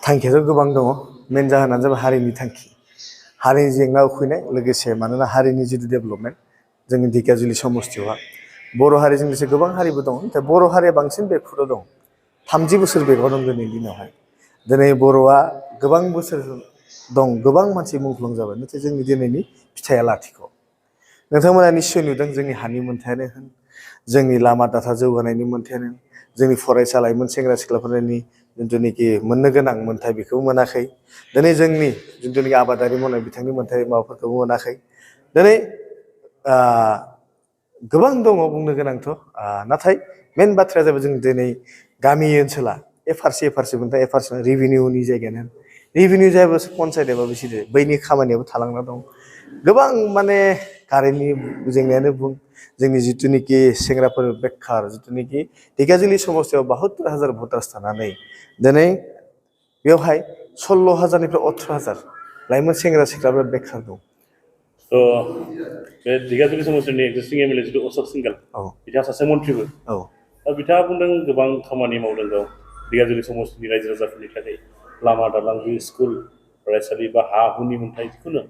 थांखियाथ' गोबां दङ मेन जाहोनानो जाबाय हारिनि थांखि हारिनि जेंना उखैनाय लोगोसे मानोना हारिनि जिथु डेभेलपमेन्ट जोंनि ढेकियाजुलि समस्थियावहा बर' हारिजों लोगोसे गोबां हारिबो दं नाथाय बर' हारिया बांसिन बेरफुआव दं 30 बोसोर बेगाव दं दिनैनि दिनावहाय दिनै बर'आ गोबां बोसोर दं गोबां मानसि मुंख्लं जाबाय नाथाय जोंनि दिनैनि फिथाइया लाथिख' नोंथांमोना निश्चय नुदों जोंनि हानि मोन्थायानो होन जोंनि लामा दाथा जौगानायनि मोन्थायानो जोंनि फरायसा लाइमोन सेंग्रा सिख्लाफोरनि जिथुनिखि मोननो गोनां मोन्थाय बेखौ मोनाखै दिनै जोंनि जिथुनिखि आबादारि मावनाय बिथांनि मोन्थाय माबाफोरखौबो मोनाखै दिनै गोबां दङ बुंनो गोनांथ' नाथाय मेन बाथ्राया जाबाय जों दिनै गामि ओनसोला एफारसे मोन्थाय एफारसे रेभिनिउनि जायगायानो रेभिनिउ जायाबासो पन्सायत एबा बिसोरो बैनि खामानियाबो थालांना दं गोबां माने कारेन्टनि जेंनायानो बुं जोंनि जिथुनिखि सेंग्राफोर बेखार जिथुनिखि ढेकियाजुलि समस्थियाव 72,000 भटार्स थानानै दिनै बेवहाय 16,000निफ्राय 18,000 लाइमोन सेंग्रा सिख्लाफोरा बेखार दं बे ढेकियाजुलि समस्थिनि एक्जिस्टिं एमएलए जिथु अशोक सिंघाल बिथाङा सासे मन्थ्रिबो दा बिथाङा बुंदों गोबां खामानि मावदों गाव ढेकियाजुलि समस्थिनि रायजो राजाफोरनि थाखाय लामा दालां स्कुल फरायसालि बा हा हुनि मोन्थाय जिखुनु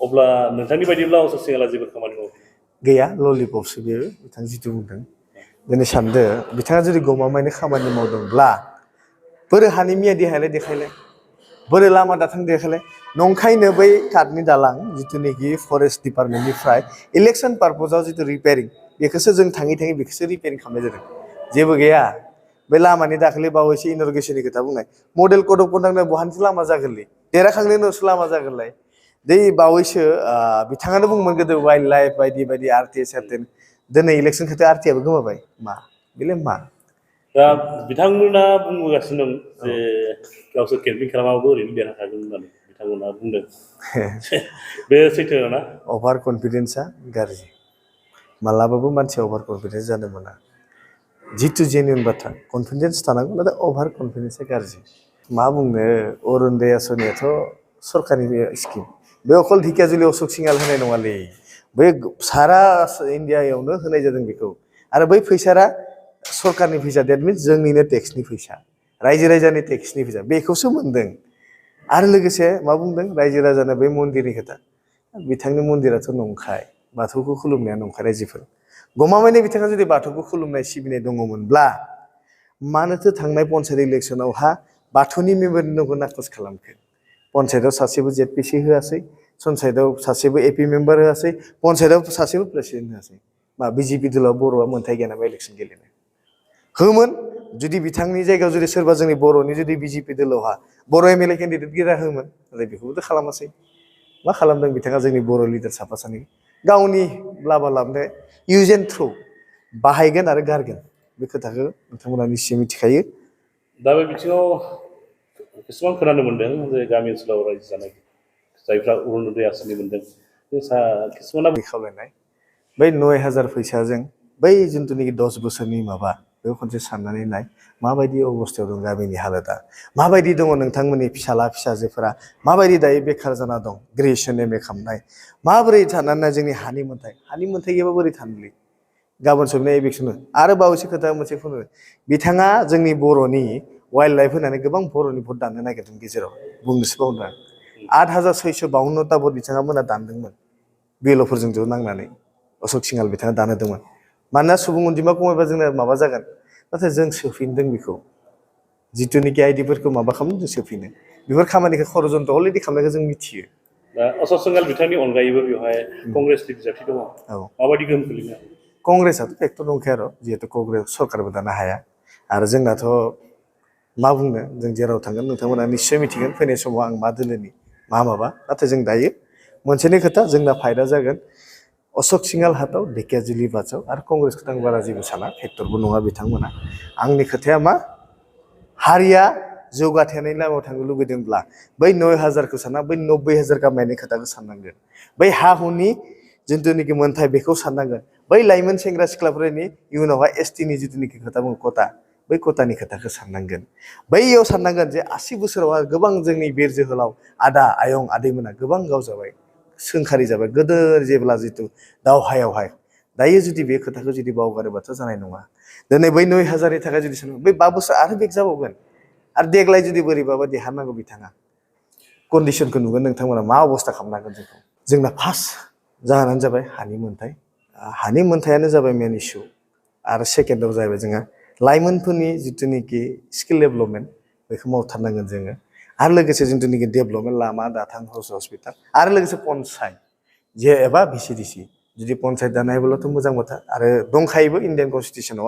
अब्ला नोंथांनि बायदिब्ला अशोक सिंघाला जेबो खामानि मावाखै गैया ललिपपसो बेयो बिथां जिथु बुंदों दिनै सानदो बिथाङा जुदि गमामायैनो खामानि मावदोंब्ला बोरै हानि मियादि हायलाय देखायलाय बोरै लामा दाथां देखायलाय नंखायनो बै काटनि दालां जिथुनिखि फरेस्ट डिपार्टमेन्टनिफ्राय इलेक्सन पार्पसाव जिथु रिपेयारिं बेखौसो जों थाङै बेखौसो रिपेयारिं खालामनाय जादों जेबो गैया बे लामानि दाखालि बावैसो इन'ग्रेसननि खोथा बुंनाय मडेल कड अफ कन्डाक्टनो बहानिथो लामा जागोनलै देरहाखांनायनि उनावसो लामा जागोनलाय दै बावैसो बिथाङानो बुंमोन गोदो वाइल्ड लाइफ बायदि आरटि सारटेन दिनै इलेक्सन खोथा आरटिआबो गोमाबाय मा बेलाय मा दा बिथांमोना बुंबोगासिनो दं जे गावसोर केम्पिं खालामाबो ओरैनो देरहाखागोन होननानै बिथांमोना बुंदों बे सैथो ना अभार कनफिडेन्सआ गाज्रि मालाबाबो मानसिया अभार कनफिडेन्स जानो मोना जितु जेन्युइन बाथ्रा कनफिडेन्स थानांगौ नाथाय अभार कनफिडेन्सआ गाज्रि मा बुंनो अरुनदय आसनियाथ' सरकारनि स्किम बे अकल ढेकियाजुलि अशोक सिंघाल होनाय नङालै बे सारा इन्डियायावनो होनाय जादों बेखौ आरो बै फैसाया सरकारनि फैसा डेट मिन्स जोंनिनो टेक्सनि फैसा रायजो राजानि टेक्सनि फैसा बेखौसो मोनदों आरो लोगोसे मा बुंदों रायजो राजानो बै मन्दिरनि खोथा बिथांनि मन्दिराथ' नंखाय बाथौखौ खुलुमनाया नंखाय रायजोफोर गमामायैनो बिथाङा जुदि बाथौखौ खुलुमनाय सिबिनाय दङमोनब्ला मानोथो थांनाय पन्सायत इलेक्सनावहा बाथौनि मेम्बारनि न'खौ नाखस खालामखो पन्सायतआव सासेबो जेडपिसि होआसै पन्सायतआव सासेबो एपि मेम्बार होआसै पन्सायतआव सासेबो प्रेसिडेन्ट होआसै मा बिजेपि दलाव बर'आ मोन्थाय गैया नामा इलेक्सन गेलेनो होमोन जुदि बिथांनि जायगायाव जुदि सोरबा जोंनि बर'नि जुदि बिजेपि दलावहा बर' एमएलए केन्डिडेट गिरा होमोन नाथाय बेखौबोथ' खालामासै मा खालामदों बिथाङा जोंनि बर' लिडार साफा सानै गावनि लाबा लाबनो इउज एन्ड थ्र' बाहायगोन आरो गारगोन बे खोथाखौ नोंथांमोना निश्चय मिथिखायो दा बे बिथिङाव एसेबां खोनानो मोन्दों जे गामि ओनसोलाव रायजो जानाय जायफ्रा अरुनदय आसनि मोन्दों किसुमाना खावलायनाय बै 9,000 फैसाजों बै जिथुनिखि 10 बोसोरनि माबा बेखौ खनसे साननानै नाय माबायदि अबस्थायाव दं गामिनि हालोदा माबायदि दङ नोंथांमोननि फिसाला फिसाजोफोरा माबायदि दायो बेखार जाना दं ग्रेजुवेसन एमए खालामनाय माबोरै थानानै जोंनि हानि मोन्थाय गैयाबा बोरै थानोलै गाबोन सबनिया इलेक्सन आरो बावैसो खोथा मोनसे बुङो बिथाङा जोंनि बर'नि वाइल्ड लाइफ होनानै गोबां बर'नि भट दाननो नागिरदों गेजेराव बुंनोसो बावदों 8,652 भट बिथाङा मोना दानदोंमोन बिएलअफोरजों ज' नांनानै अशोक सिंघाल बिथाङा दान होदोंमोन मानोना सुबुं अनजिमा खमायबा जोंना माबा जागोन नाथाय जों सोफिनदों बेखौ जिथुनिखि आइडिफोरखौ माबा खालामदों जों सोफिनो बेफोर खामानिखौ खरजन्थ अलरेडि खालामनायखौ जों मिथियो दा अशोक सिंघाल बिथांनि अनगायैबो बेवहाय कंग्रेसनि बिजाथि दङ माबायदि गोहोम खोलैनो कंग्रेसआथ' फेक्टर नंखाया आरो जिहेतु कंग्रेस सरकारबो दानो हाया आरो जोंनाथ' मा बुंनो जों जेराव थांगोन नोंथांमोना निश्चय मिथिगोन फैनाय समाव आं मा दोलोनि मा माबा नाथाय जों दायो मोनसेनि खोथा जोंना फायदा जागोन अशोक सिंघाल हाथाव ढेकियाजुलि बाचाव आरो कंग्रेसखौ आं बारा जेबो साना फेक्टरबो नङा बिथांमोना आंनि खोथाया मा हारिया जौगाथायनायनि लामायाव थांनो लुबैदोंब्ला बै 9,000खौ साना बै 90,000 गामायनाय खोथाखौ साननांगोन बै हा हुनि जिथुनिखि मोन्थाय बेखौ साननांगोन बै लाइमोन सेंग्रा सिख्लाफोरनि इयुनावहाय एसटिनि जिथुनिखि खोथा बुङो कटा बै कटानि खोथाखौ साननांगोन बैयाव साननांगोन जे 80 बोसोराव गोबां जोंनि बिर जोहोलाव आदा आयं आदैमोना गोबां गाव जाबाय सोंखारि जाबाय गोदो जेब्ला जितु दावहायावहाय दायो जुदि बे खोथाखौ जुदि बावगारोबाथ' जानाय नङा दिनै बै 9,000नि थाखाय जुदि बै 5 बोसोर आरो बेक जाबावगोन आरो देग्लाय जुदि बोरैबाबा देरहानांगौ बिथाङा कन्डिसनखौ नुगोन नोंथांमोना मा अबस्था खालामनांगोन जोंखौ जोंना फार्स्ट जाहोनानो जाबाय हानि मोन्थाय हानि मोन्थायानो जाबाय मेन इस्यु आरो सेकेन्डआव जाहैबाय जोंहा लाइमोनफोरनि जिथुनिखि स्किल डेभेलपमेन्ट बेखौ मावथारनांगोन जोङो आरो लोगोसे जिथुनिखि डेभेलपमेन्ट लामा दाथां हस्पिटाल आरो लोगोसे पन्सायत जे एबा भिसिडिसि जुदि पन्सायत दानो हायोब्लाथ' मोजां बाथ्रा आरो दंखायोबो इण्डियान कनस्टिटिउसनाव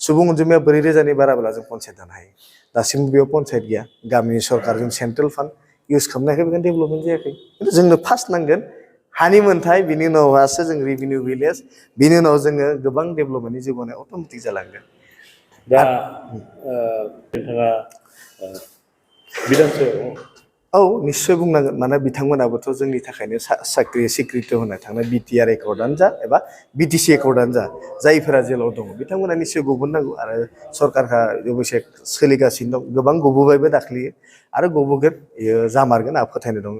सुबुं अनजिमाया 4,000 नि बाराब्ला जों पन्सायत दानो हायो दासिमबो बेयाव पन्सायत गैया गामिनि सरकारजों सेन्ट्रेल फान्ड इउज खालामनायखाय बेखायनो डेभेलपमेन्ट जायाखै खिन्थु जोंनो फार्स्ट नांगोन हानि मोन्थाय बिनि उनावसो जों रेभिनिउ भिलेज बिनि उनाव जोङो गोबां डेभेलपमेन्टनि जौगानाय अट'मेटिक जालांगोन दा नोंथाङा बिधान सभायाव औ निश्चय बुंनांगोन मानोना बिथांमोनाबोथ' जोंनि थाखायनो साख्रि सिक्रिटि होनो थांनाय बिटिआर एकर्डआनो जा एबा बिटिसि एकर्डआनो जा जायफोरा जेलाव दङ बिथांमोना निश्चय गबोनांगौ आरो सरकारहा अबयसे सोलिगासिनो दं गोबां गबोबायबो दाख्लि आरो गबोगोन बेयो जामारगोन आंहा फोथायनाय दं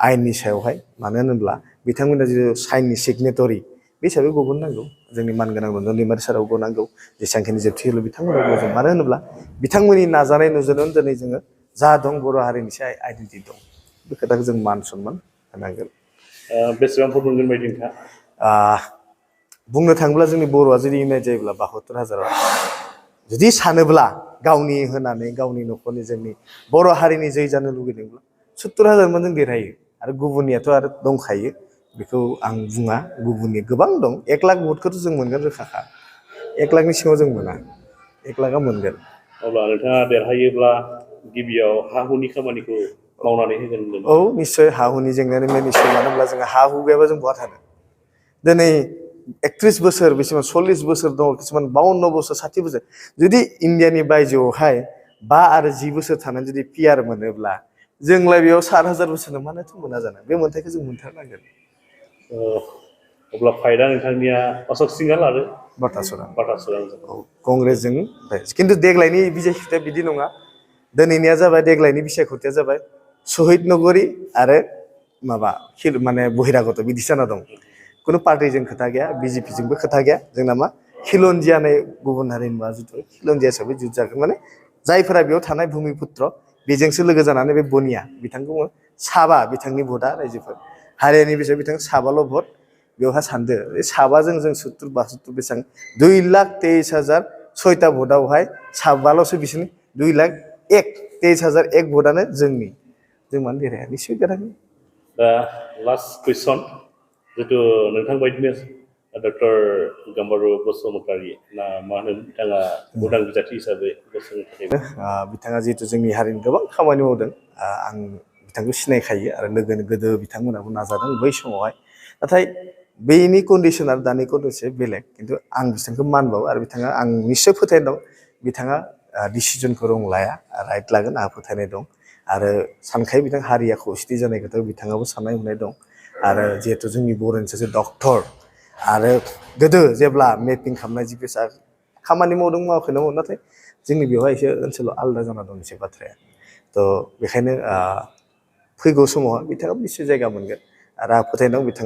आयेननि सायावहाय मानो होनोब्ला बिथांमोना जिथु साइननि सिगनेटरि बे हिसाबै गबोनांगौ जोंनि मानगोनां रन्जन दैमारि साराव गनांगौ जेसेबांखिनि जोबथि होलो बिथांमोना गजों मानो होनोब्ला बिथांमोननि नाजानाय नुजानायावनो दिनै जोङो जा दं बर' हारिनि सायाव आइडेन्टिटि दं बे खोथाखौ जों मान सनमान होनांगोन बेसेबांफोर मोनगोन बायदि नोंथाङा बुंनो थाङोब्ला जोंनि बर'आ जुदि इउनाइट जायोब्ला 72,000 जुदि सानोब्ला गावनि होनानै गावनि न'खरनि जोंनि बर' हारिनि जै जानो लुगैदोंब्ला 70,000 जों देरहायो आरो गुबुननियाथ' आरो दंखायो बेखौ आं बुङा गुबुननि गोबां दं 1 लाख भटखौथ' जों मोनगोन रोखाखा 1 लाखनि सिङाव जों मोना 1 लाखआ मोनगोन अब्ला नोंथाङा देरहायोब्ला गिबियाव हा हुनि खामानिखौ मावनानै होगोन होनदों औ निश्चय हा हुनि जेंनायानो मेन इस्यु मानो होनब्ला जोंहा हा हु गैयाबा जों बहा थानो दिनै 31 बोसोर बेसेबां 40 बोसोर दङ किसुमान 52 बोसोर 60 बोसोर जुदि इण्डियानि बायजोआवहाय 5 आरो 10 बोसोर थानानै जुदि पिआर मोनोब्ला जोंलाय बेयाव 7,000 बोसोरनो मानोथ' मोना जानो बे मोन्थायखौ जों मोनथारनांगोन अब्ला फाइटआ नोंथांनिया अशोक सिंहाल आरो बाटासुरा बाटासुरांजों कंग्रेसजों खिन्थु देग्लायनि बिसायख'थिया बिदि नङा दिनैनिया जाबाय देग्लायनि बिसायख'थिया जाबाय शहीद नगरी आरो माबा माने बहिरागत बिदि जाना दं खुनु पार्टिजों खोथा गैया बिजेपिजोंबो खोथा गैया जोंना मा खिलन्जिया होननाय गुबुन हारिनि मा जिथु खिलन्जिया हिसाबै जुद जागोन माने जायफोरा बेयाव थानाय भुमिपुत्र बेजोंसो लोगो जानानै बे बनिया बिथांखौ साबा बिथांनि भटआ रायजोफोर हारियानि बिसाय बिथां साबाल' भट बेवहाय सानदो साबाजों जों 70-72 बेसेबां 2,23,006 भटआवहाय साबाल'सो बिसोरनि 2,23,001 भटआनो जोंनि जों मानो देरहाया निश्चय देरहागोन दा लास्ट कुइसन जितु नोंथां बायदिनो डक्टर गाम्बारु बसुमतारी ना मा होनो बिथाङा उदां बिजाथि हिसाबै गसंनो थाखाय बिथाङा जिहेतु जोंनि हारिनि गोबां खामानि मावदों आं बिथांखौ सिनायखायो आरो लोगोनो गोदो बिथांमोनाबो नाजादों बै समावहाय नाथाय बेनि कन्डिसन आरो दानि कन्डिसन बेलेग खिन्थु आं बिथांखौ मानबावो आरो बिथाङा आं निश्चय फोथायनाय दं बिथाङा डिसिजनखौ रं लाया राइट लागोन आंहा फोथायनाय दं आरो सानखायो बिथां हारिया खौसेथि जानाय खोथा बिथाङाबो साननाय हनाय दं आरो जिहेतु जोंनि बर'नि सासे डक्टर आरो गोदो जेब्ला मेपिं खालामनाय जिपिएसआ खामानि मावदों मावाखै नंगौ नाथाय जोंनि बेवहाय एसे ओनसोलाव आलादा जाना दं एसे बाथ्राया थ' बेखायनो फैगौ समावहाय बिथाङा निश्चय जायगा मोनगोन आरो आंहा फोथायनाय दं बिथाङा